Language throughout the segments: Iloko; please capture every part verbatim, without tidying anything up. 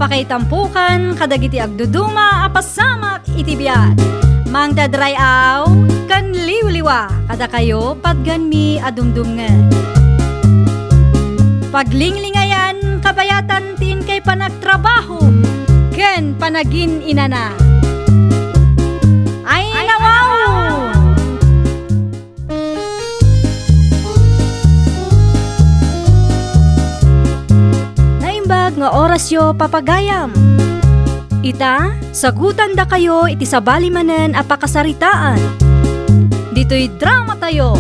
Pakaitampokan kadagiti agduduma a pasamak iti biag. Mangted ray-aw ken liwliwa kadakayo patganmi a dumdumngeg. Paglinglingayan kabayatan ti inkay panagtrabaho ken panagin-inana. Ay, nawaw! Naimbag nga orasyo, papagayam. Ita, sagutandakayo iti sabali manen a pakasaritaan. Ditoy dramatayo.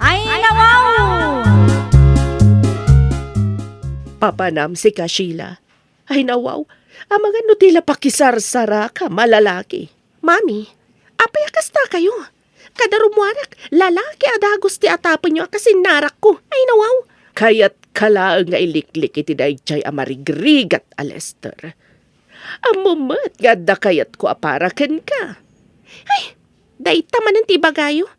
Ay, nawaw! Papanam sika, Sheila. Ay, nawaw. Amangan no ti la pakisarsaraka, malalaki. Mami, apay a kastakayo? Kada rummuarak, lalaki a dagus ti atapenyo a kas innarakko. Ay, nawaw. Kayatka laeng nga iliklik iti daydiay a marigrigat a Lester. Ammom met nga adda kayatko a para kenka. Ay, dayta manen ti ibagayo.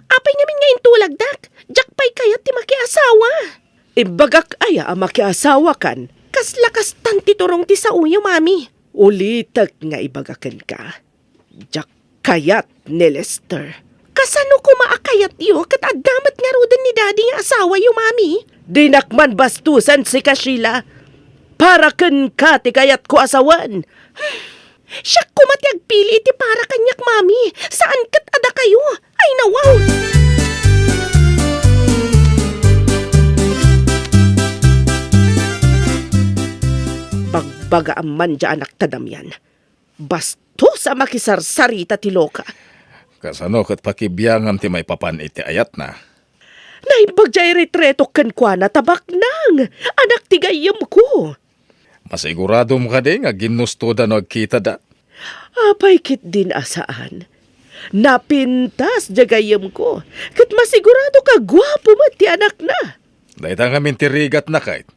Apay ngamin nga intulagdak? Diak pay kayat ti makiasawa. Imbagak aya a makiasawakan? Kasla kastan ti turong ti saoyo, Mami. Ulitek nga ibaga kenka, diak kayat ni Lester. Kasano koma a kayatyo ket adda met ngaruden ni Daddy nga asawayo, Mami? Dinak man bastusen sika, Sheila. Para kenka ti kayatko a sawen. Siak koma ti agpili iti para kaniak, Mami. Saan ket a dakayo. Ay, nawaw! Bagbagaam man diay anakta, Damian. Bastos a makisarsarita ti loka. Kasano ket pakibiangam ti maipapan iti ayatna? Naimbag diay retretok kenkuana ta baknang. Anak ti gayyemko. Masiguradom kadi nga ginnustoda no agkitada? Apay ketdin a saan. Napintas diay gayyemko, ket masigurado nga guapo met ti anakna. Dayta ngamin ti rigatna, kayat.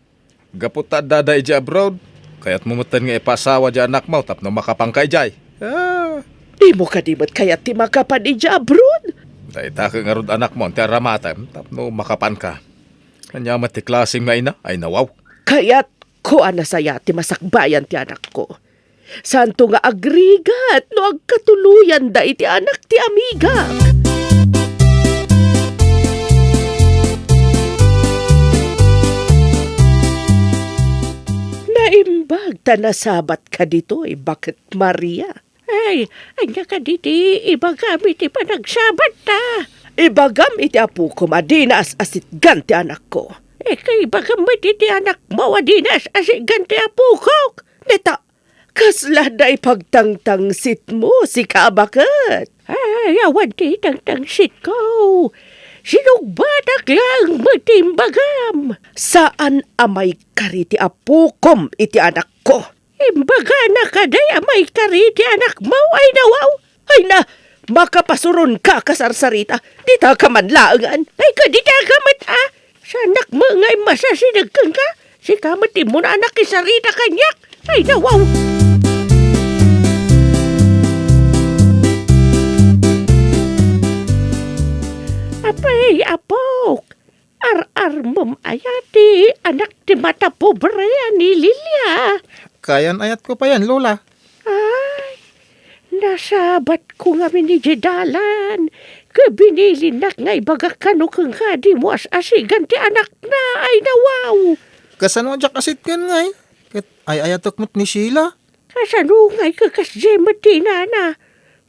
Gapu ta addada idiay abroad, kayatmo metten nga ipaasawa diay anakmo tapno makapanka idiay. Ah. Dimo kadi met kayat ti makapan idiay abroad? Dayta ket ngarud anakmo ti aramatem tapno makapanka. Ania met ti klasem nga ina? Ay, nawaw. Kayatko a nasaya ti masakbayan ti anakko. Saanto nga agrigat no agkatuloyanda iti anak ti amigak. Naimbag ta nasabatka ditoy, Baket Maria. Ay, ania kadi ti ibagam iti panagsabatta? Ibagam iti apokom a dina as-asitgan ti anakko. Ikaibagam met iti anakmo a dina as-asitgan ti apokok. Neta, kasla dayta pagtangtangsitmo, sika a baket? Ay, awan ti tangtangsitko. Sinungbatak laeng met ti imbagam. Saan a maikari ti apokom iti anakko. Imbagana kadi a maikari ti anakmo, ay nawaw? Ay na, makapasuronka a kasarsarita. Ditaka man laengen. Ay, kaditaka met a. Saannak met nga immasasineg kenka. Sika met ti immuna a nakisarita kaniak. Ay, nawaw! Apay, apok, ar-armem aya ti anak ti matapobre a ni Lilia? Kayan-ayatko payen, Lola. Ay, nasabatko ngamin idiay dalan, ket binilinnak nga ibagak kano kenka a dimo as-asigen ti anakna. Ay, nawaw! Kasano a diak asitgen ngay? Ket ay-ayatek met ni Sheila. Kasano ngay ket kasdiay met ti inana?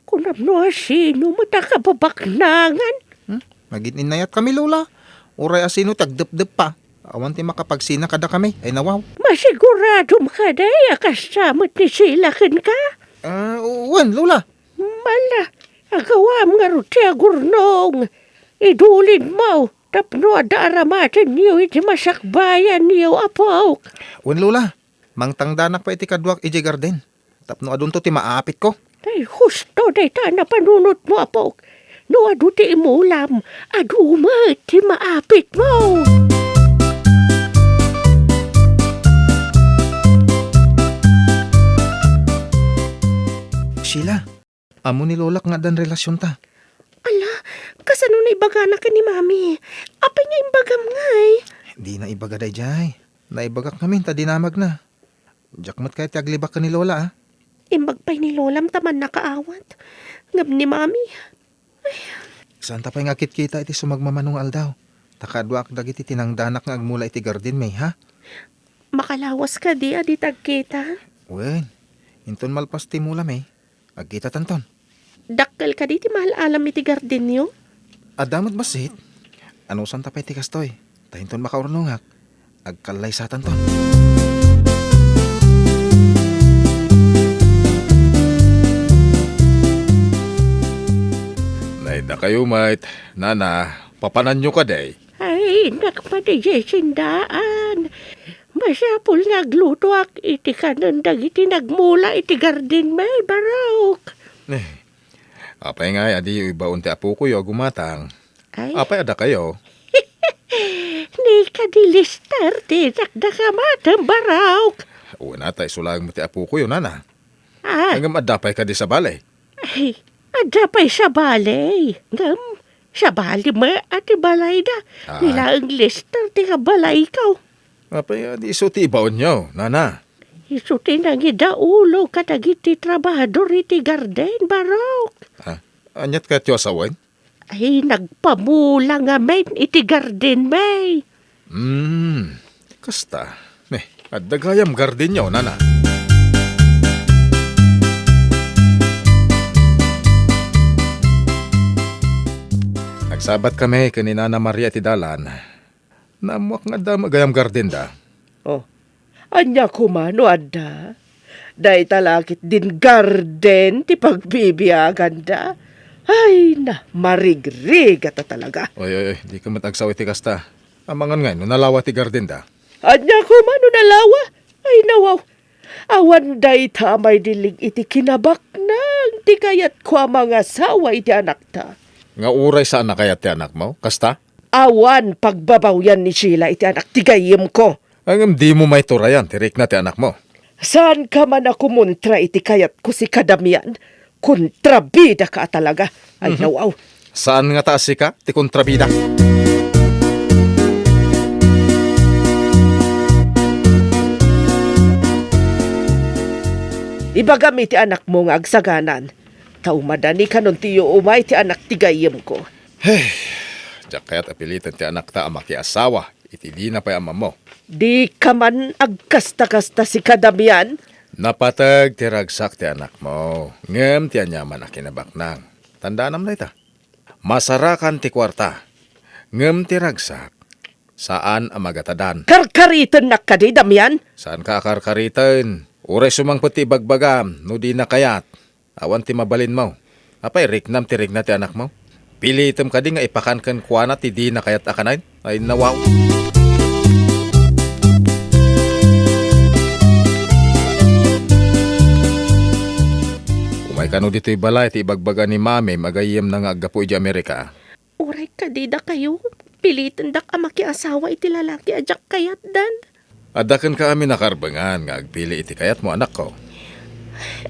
Kunam no asino met a kababaknangan? Hmm? Nagin-innayatkami, Lola. Uray asino ti agdepdeppa, awan ti makapagsina kadakami. Ay, nawaw. Masiguradom kadi a kasta met ni Sheila kenka? Ah, wen, Lola. Mala, agawam ngarud ti agurnong. Idulinmo tapno adda aramatenyo iti masakbayanyo, apok. Wen, Lola. Mangtangdanak pay iti kaduak idiay garden tapno adunto ti maapitko. Tay, husto dayta a napanunotmo, apok. No adu ti imulam, adu met ti maapitmo. Sheila, ammo ni Lolak nga addan relasionta. Ala, kasano naibagana ken ni Mami? Apay nga imbagam ngay? Dina ibaga daydiay. Naibagak ngamin ta dinamagna. Diak met kayat ti aglibak ken ni Lola, a. Imbag pay ni Lolam ta mannakaawat. Ngem ni Mami, saan ta pay nga agkitkita iti sumagmamano nga aldaw? Ta kaduak dagiti tinangdanak nga agmula iti garden, May, ha? Makalawas kadi a dita agkita? Wen, inton malpas ti mula, May, agkitatanton. Dakkel kadi ti maal-alam iti gardenyo? Adda met bassit. Anusanta pay ti kastoy, ta inton makaurnongak, agkallaysatanton. Nay, dakayo met, nana, papananyo kadi? Ay, nak, padiay sindaan. Masapul nga aglutoak iti kanen dagiti nagmula iti garden, May, Barok. Eh, apay ngay a diyo ibaon ti apokoyo a gumatang? Ay. Apay a dakayo? Ni kadi Lester ti dakdakamatem, Barok. Wen a, ta isu laeng met ti apokoyo, nana. Ah. Ngem adda pay kadi sabali? Ay, adda pay sabali. Ngem sabali met a ti balayda. Ah. Ni laeng Lester ti kabalayko. Apay a di isu ti ibaonyo, nana? Isu ti nangidaulo kadagiti trabahador iti garden, Barok. Ah, aniat kayatyo a sawen? Ay, nagpamula ngamin iti garden, May. Hmm, kasta. May, adda gayam gardenyo, nana. Nagsabat kami ken ni Nana Maria iti dalan. Naammoak nga adda met gayam gardenda. Oh, ania koma no adda? Dayta la ketdin garden ti pagbibiaganda. Ay na, marigrigat a talaga. Oy, oy, oy, dika met agsao iti kasta. Amangan ngay no nalawa ti gardenda? Ania koma no nalawa? Ay, nawaw. Awan dayta a maidillig iti kinabaknang ti kayatko a mangasawa iti anakta. Nga uray saan a kayat ti anakmo, kasta? Awan pagbabawyan ni Sheila iti anak ti gayyemko. Ngem dimo maiturayan ti rikna ti anakmo. Saanka man a kumontra iti kayatko, sika Damian. Kontrabidaka a talaga. Ay, mhm, nawaw. Saan ngata a sika ti kontrabida? Ibagam iti anakmo nga agsaganan, ta umadani kanon ti iuumay ti anak ti gayyemko. Hey, diak kayat a piliten ti anakta a makiasawa iti dina pay ammammo. Dika man agkasta-kasta, sika Damian. Napateg ti ragsak ti anakmo, ngem ti aniaman a kinabaknang. Tandaanam dayta. Masarakan ti kuarta, ngem ti ragsak, saan a magatadan. Karkaritennak kadi, Damian? Saanka a karkariten. Uray sumangpet ti ibagbagam, no dina kayat. Awan ti mabalinmo. Apay, riknam ti rikna ti anakmo? Pilitem kadi nga ipakan kenkuana ti dina kayat a kanayon? Ay, nawaw. Umay kano ditoy balay ti ibagbaga ni Mamim a gayyemna nga aggapu idiay Amerika. Uray kadi dakayo, pilitendak a makiasawa iti lalaki a diak kayatdan. Adda kenka amin a karbengan nga agpili iti kayatmo, anakko.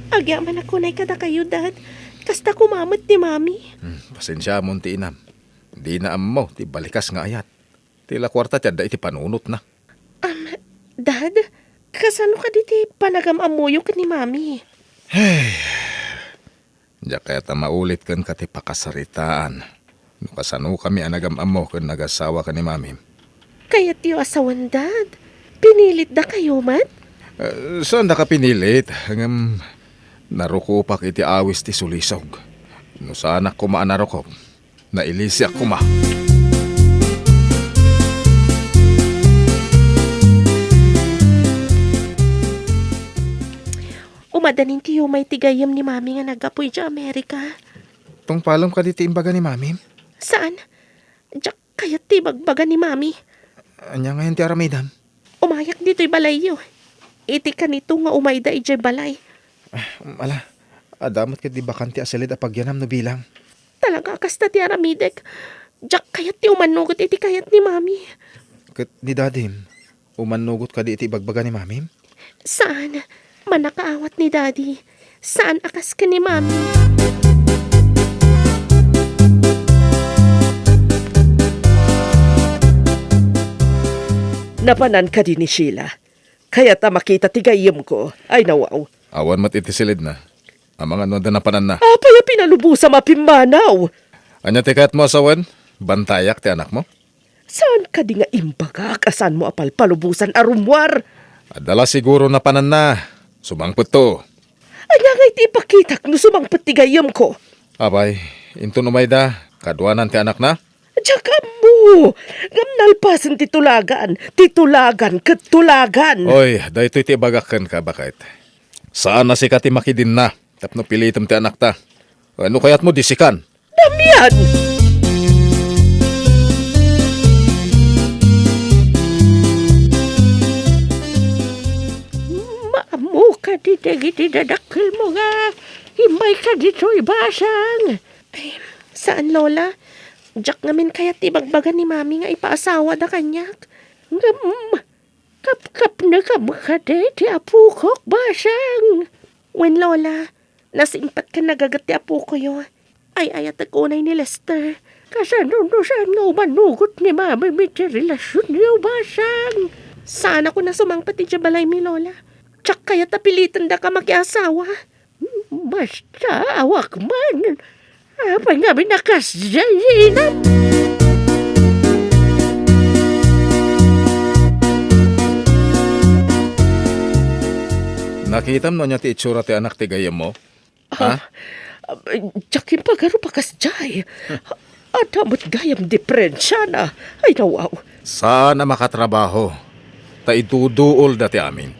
Agyamanak unay kadakayo, Dad. Kasta koma met ni Mami. Hmm, pasensiamon ti inam. Dina ammo ti balikas nga ayat. Ti la kuarta ti adda iti panunotna. Am, Dad, kasano kadi ti panagam-ammoyo ken ni Mami? Hey, diak kayat a maulit kenka ti pakasaritaan no kasanokami a nagam-ammo ken nagasawa ken ni Mamim. Kayatyo a sawen, Dad? Pinilitdakayo met? Eh, saandaka pinilit, ngem narukopak iti awis ti sulisog. No saanak koma a narukop, nailisiak koma. Umadanin ti umay ti gayyem ni Mami nga naggapu idiay Amerika. Tungpalem kadi ti imbaga ni Mamim? Saan. Diak kayat ti ibagbaga ni Mami. Ania ngayen ti aramidem? Umayak ditoy balayyo. Iti kanito nga umayda idiay balay. Ah, ala, adda met ketdi bakante a silid a pagyanam no bilang. Talaga a kasta ti aramidek. Diak kayat ti umannugot iti kayat ni Mami. Ket ni Dadim, umannugot kadi iti ibagbaga ni Mamim? Saan. Mannakaawat ni Daddy. Saan a kas ken ni Mami. Napanan kadi ni Sheila. kayat a makita ti gayyemko. Ay, nawaw. Awan met iti silidna. Amangan no adda napananna. Apay a pinalubosam a pimmanaw? Ania ti kayatmo a sawen? Bantayak ti anakmo? Saan kadi nga imbagak a saanmo a palpalubosan a rummuar? Adda la siguro napananna. Sumangpetto. Ania nga iti ipakitak no sumangpet ti gayyemko? Apay, inton umayda, kaduanan ti anakna? Diak ammo! Ngem nalpasen ti tulagan, ti tulagan ket tulagan! Oy, daytoy ti ibagak kenka, baket. Saan a sika ti makidinna tapno pilitem ti anakta. Wenno kayatmo disikan? Damian! Maammo kadi dagiti dadakkelmo nga immayka ditoy, Basang? Ay, saan, Lola. Diak ngamin kayat ti ibagbaga ni Mami nga ipaasawada kaniak. Ngem, kapkapnekam kadi ti apokok, Basang? Wen, Lola, nasingpet ken nagaget ti apokoyo. Ay-ayatek unay ni Lester. Kasano no saan nga umanugot ni Mami iti relasionyo, Basang? Saanak a sumangpet idiay balaymi, Lola. Diak kayat a pilitendaka makiasawa. Basta, awan man. Apay ngamin a kasdiay, Ina? Nakitam no ania ti itsura ti anak ti gayyemmo? Ha? Ah, diak impagarup a kasdiay. Adda met gayam diferensiana. Ay, nawaw. Saan a makatrabaho, ta iduduolda ti amin.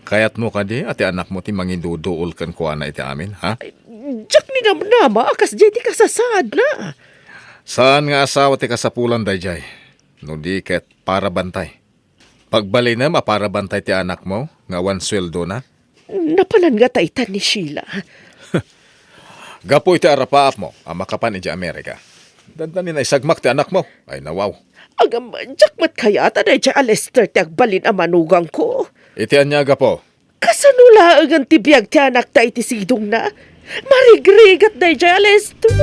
Kayatmo kadi a ti anakmo ti mangiduduol kenkuana iti amin, ha? Ay, diak ninamnama a kasdiay ti kasasaadna. Saan nga asawa ti kasapulan daydiay, no di ket para bantay. Pagbalinem a para bantay ti anakmo nga awan sueldona? Napanan ngata ita ni Sheila. Gapu iti arapaapmo a makapan idiay Amerika, dandanin a isagmak ti anakmo. Ay, nawaw. Agam, diak met kayat a daydiay a Lester ti agbalin a manugangko. Iti ania a gapu? Kasano laengen ti biag ti anakta iti sidongna? Marigrigat daydiay a Lester.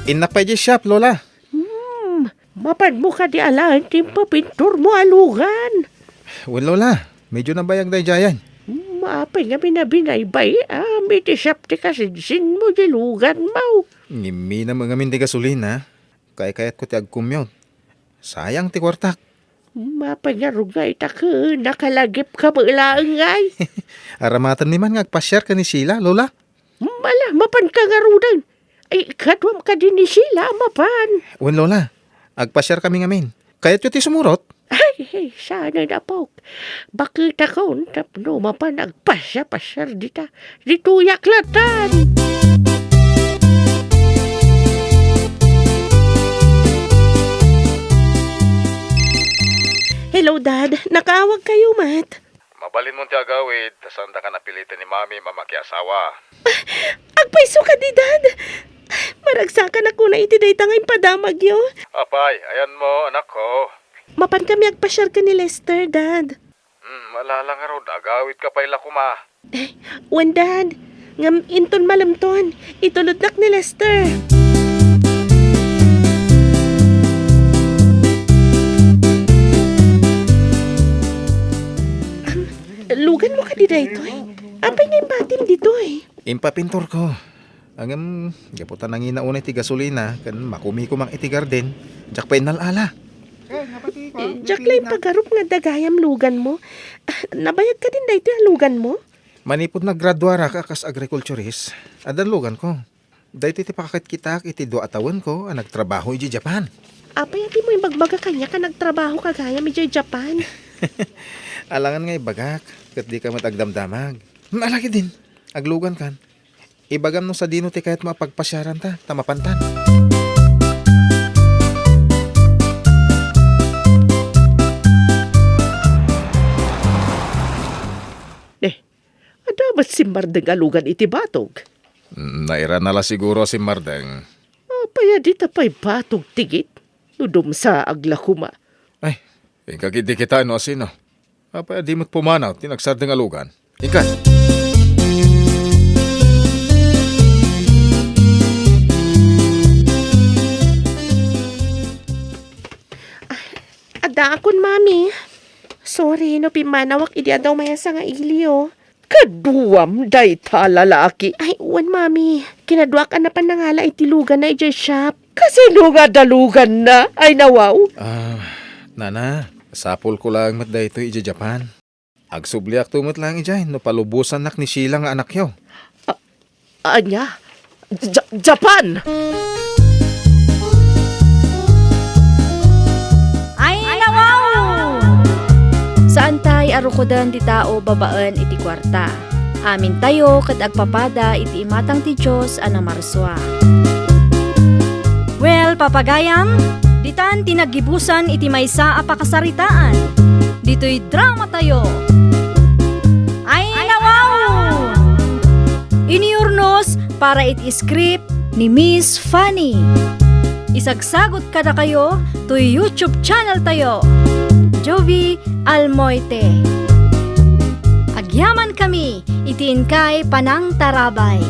Innak pay di shop, Lola. Hmm, mapanmo kadi alaen ti impapinturmo a lugan? Wen, Lola, medyo nabayag daydiayen. Hmm, apay ngamin a binaybay-am iti shop ti kasinsinmo di luganmo? Ngimminam ngamin ti gasolina. Kaykayatko ti agcommute. Sayang ti kuartak. Mapay ngarud nga ita ken nakalagipka met laeng ngay. Aramatenmi man nga agpasiar ken ni Sheila, Lola. Ala, mapanka ngaruden. Ay, kaduam kadi ni Sheila a mapan? Wen, Lola. Agpasiarkami ngamin. Kayatyo ti sumurot? Ay, ay, saan, apok. Baketakon tapno mapan agpasiar-pasiar dita. Ditoyak latan. Hello, Dad. Nakaawag kayo met. Mabalinmon ti agawid, ta saandaka napiliten ni Mami a makiasawa. Agpayso kadi, Dad. Maragsakanak unay iti dayta nga impadamagyo. Apay, ayanmo, anakko? Mapan kami agpasiar ken ni Lester, Dad. Hmm, ala, ala ngarud, agawidka pay la koma. Eh, wen, Dad. Ngem inton malemton, itulodnak ni Lester. Am, luganmo kadi daytoy? Apay nga imbatim ditoy? Impapinturko. Ngem, gapu ta nangina unay ti gasolina ken makumikomang iti garden, diak pay innal-ala. Eh, diak la impagarup nga adda gayam luganmo. Ah, nabayag kadin daytoy a luganmo? Manipud naggraduarak a kas agriculturist, addan luganko. Daytoy ti pakakitkitaak iti dua a tawenko a nagtrabaho idiay Japan. Apay a dimo imbagbaga kaniak a nagtrabahoka gayam idiay Japan? Alangan nga ibagak, ket dika met agdamdamag. Hmm, ala ketdin, aglugankan. Ibagam no sadino ti kayatmo a pagpasiaranta, ta mapantan. Eh, adda met simmardeng a lugan iti batog? Mm, nairana la siguro a simmardeng. Apay a dita pay batog ti git? No dumsaag la koma. Ay, inka ketdi kitaen no asino. Apay a di met pumanaw ti nagsardeng a lugan? Inka. Daakon, Mami. Sorry no pimmanawak idi adda umayasa nga ilio. Kaduam dayta a lalaki. Ay, wen, Mami. Kinaduak a napan nangala iti luganna idiay shop. Kasino nga adda luganna? Ay, nawaw. Ah, Nana, sapulko laeng met daytoy idiay Japan. Agsubliakto met laeng idiay no palubosannak ni Sheila nga anakyo. A-, ania? Ja-, Japan! Ay, nawaw! Saantay a rukoden ti tao babaen iti kuarta. Amintayo ket agpapada iti imatang ti Dios a namarsua. Well, papagayam, ditan ti naggibusan iti maysa a pakasaritaan. Ditoy dramatayo. Ay, nawaw! Inurnos para iti script ni Miss Fanny. Isagsagot kadakayo toy YouTube channel tayo, Jovie Almoite. Agyaman kami iti inkay panangtarabay.